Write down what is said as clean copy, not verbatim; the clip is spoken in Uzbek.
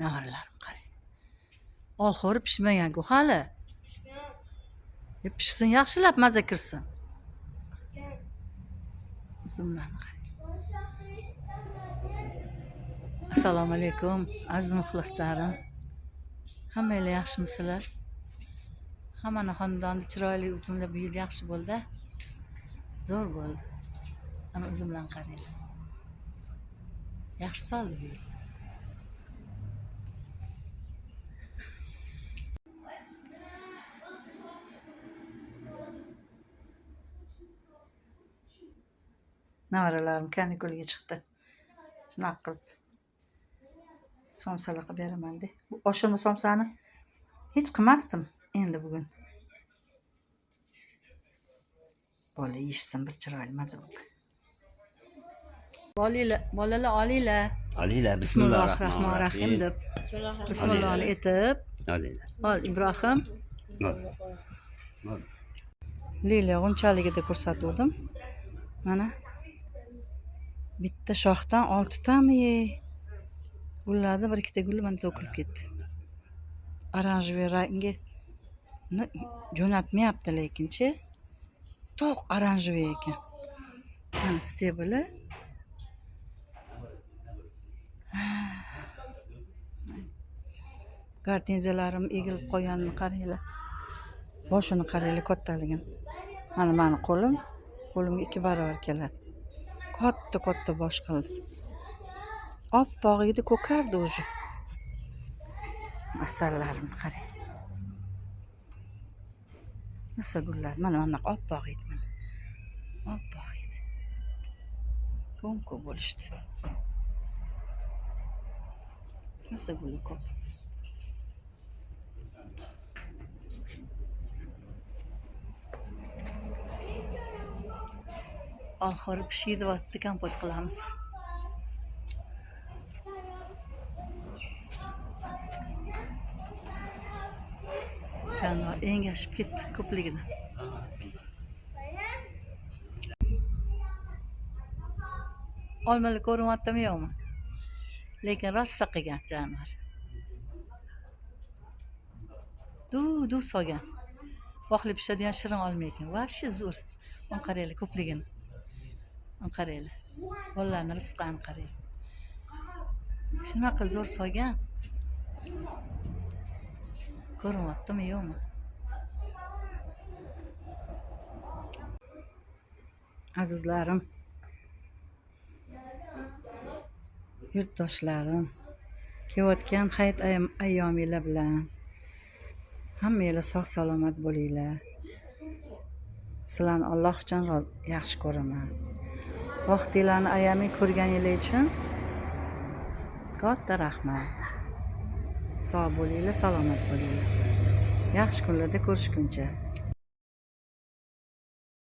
Nevaralarim qarang. Olxo'ri pishmagan-ku hali. Pishgan. Pishsin yaxshilab maza kirsin. Qilgan. Uzumlarni qarang. Assalomu alaykum aziz muxlislarim. Hammanglar yaxshimisizlar? Hammani xonadonida chiroyli uzumlar bu yil yaxshi bo'ldi. Zo'r bo'ldi. Ana uzumlarni qaranglar. Yaxshi soldi bu yil. Nevaralarim kanikulga chiqdi. Shunaqa qilib somsalar qilib beraman de. Bu oshirma somsani hech qilmasdim endi bugun. Bola yeyishsin bir chiroyli maza bo'lib. Bolanglar, bolalar olinglar. Olinglar, Bismillahirrohmanirrohim deb bismillahni Olinglar. aytib, Olinglar. ol Ibrohim. Ol. Ol. Liliya g'unchaligida ko'rsatuvdim. Mana bitta shoxdan oltitami gulladi, bir ikkita guli mana to'kilib ketdi. Oranjevый rangi jo'natmayapti lekinchi. To'q oranjevый ekan. Mana stebli. Gortenziyalarim egilib qolganini qaranglar. Boshini qaranglar kattaligini. Mana mani qo'lim, qo'limga 2 barobar keladi. Katta katta bosh qildi. Oppoq edi, ko'kardi o'zi. Asallarimni qarang. Masa gullar, mana bunaqa oppoq edi mana. Oppoq edi. Ko'm-ko'k bo'lishdi. Masa guli ko'p. Olxo'ri pishiyapti, kompot qilamiz. Jonivor engashib ketdi ko'pligidan. Olmalar ko'rinyaptimi yo'qmi? Lekin rosa qilgan jonivor. Duv-duv solgan. Voqli pishadigan shirin olma ekan. Вообще zo'r. Uni qaranglar ko'pligini. Uni qaranglar. Bolalarni rizqini qaranglar. Shunaqa zo'r solgan. Ko'rinyaptimi yo'qmi? Azizlarim, yurtdoshlarim, kelayotgan hayit ayyominglar bilan hammanglar sog' salomat bo'linglar. Sizlarni Alloh uchun yaxshi ko'raman. Vaqtinglarni ayamay ko'rganinglar uchun katta rahmat. Sog' bo'linglar, salomat bo'linglar. Yaxshi kunlarda ko'rishguncha.